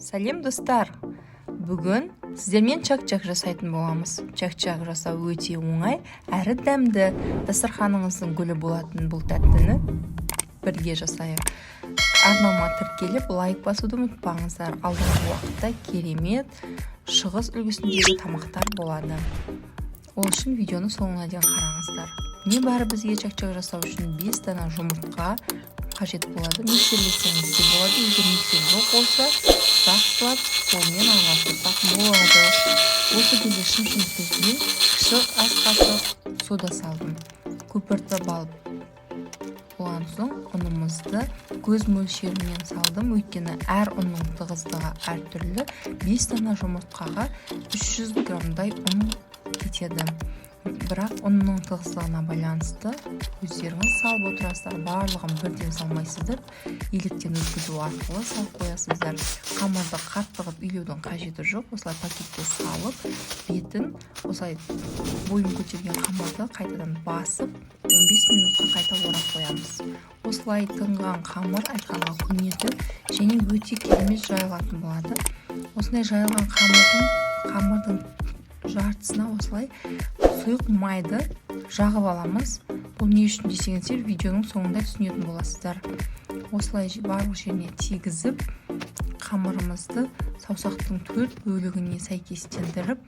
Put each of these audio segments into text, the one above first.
Сәлем, достар! Бүгін сіздермен чак-чак жасайтын боламыз. Чак-чак жасау өте оңай әрі дәмді. Дастарханыңыздың гүлі болатын бұл тәттіні бірге жасайық. Арнама тіркеліп, лайк басуды ұмытпаңыздар. Алдағы уақытта керемет шығыс үлгісіндегі тамақтар болады. Ол үшін видеоны соңына дейін қараңыздар. Небәрі бізге чак-чак жасау үшін 5 дана жұмыртқа қажет болады. Миксерлесеңіз де болады, егер миксер жоқ болса, жақсылап қолмен араластырсақ болады. Осы кезде шым-шым сөзбен кіші ас қасық сода салдым. Көпіртіп алып болған соң, ұнымызды көз мөлшерімен салдым, өйткені әр ұнның тығыздығы әртүрлі. 5 дана жұмыртқаға 300 граммдай ұн кетеді, бірақ ұнның тығыздығына байланысты өздеріңіз салып отырасыздар. Барлығын бірден салмайсыздар, електен өткізу арқылы салып қоясыздар. Қамырды қатты қылып илеудің қажеті жоқ. Осылай пакетке салып, бетін осылай бойын көтерген қамырды қайтадан басып, 15 минутқа қайта орап қоямыз. Осылай тынған қамыр айтқанға көнеді және өте керемет жайылатын болады. Осындай жайылған қамырдың жартысына осылай сұйық майды жағып аламыз. Бұл не үшін десеңіздер, видеоның соңында түсінетін боласыздар. Осылай барлық жеріне тигізіп, қамырымызды саусақтың төрт бөлігіне сәйкестендіріп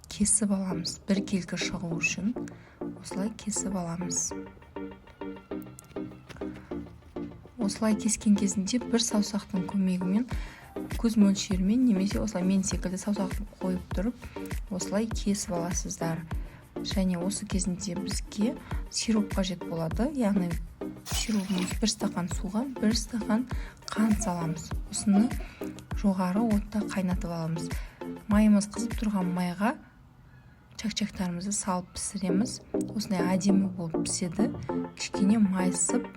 кесіп аламыз. Біркелкі шығу үшін осылай кесіп аламыз. Осылай кескен кезінде бір саусақтың көмегімен, көз мөлшерімен немесе осылай мен секілді саусақты қойып тұрып, осылай кесіп аласыздар. Және осы кезінде бізге сироп қажет болады, яғни сиробымыз: 1 стақан суға 1 стақан қант саламыз. Осыны жоғары отта қайнатып аламыз. Майымыз қызып тұрған майға чак-чактарымызды салып пісіреміз. Осындай әдемі болып піседі, кішкене майысып,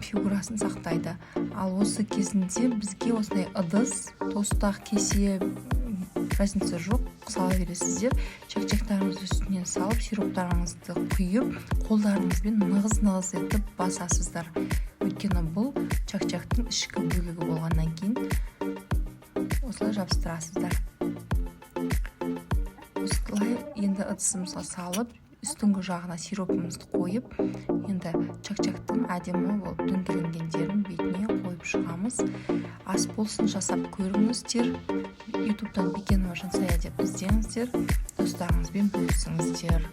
фигурасын сақтайды. Ал осы кезінде бізге осындай ыдыс, тостақ, кесе, разница жоқ, сала бересіздер. Чак-чактарыңызды үстінен салып, сироптарыңызды құйып, қолдарыңызбен нығыз нығыз етіп басасыздар, өйткені бұл чак-чактың ішкі бөлігі болғаннан кейін осылай жабыстырасыздар. Осылай енді ыдысымызға салып, үстіңгі жағына сиропымызды қойып, енді чак-чактың әдемі болып дөңгеленгендерін бетіне қойып шығамыз. Ас болсын, жасап көріңіздер. Ютубтан Бекенова Жансая деп іздеңіздер, достарыңызбен бөлісіңіздер.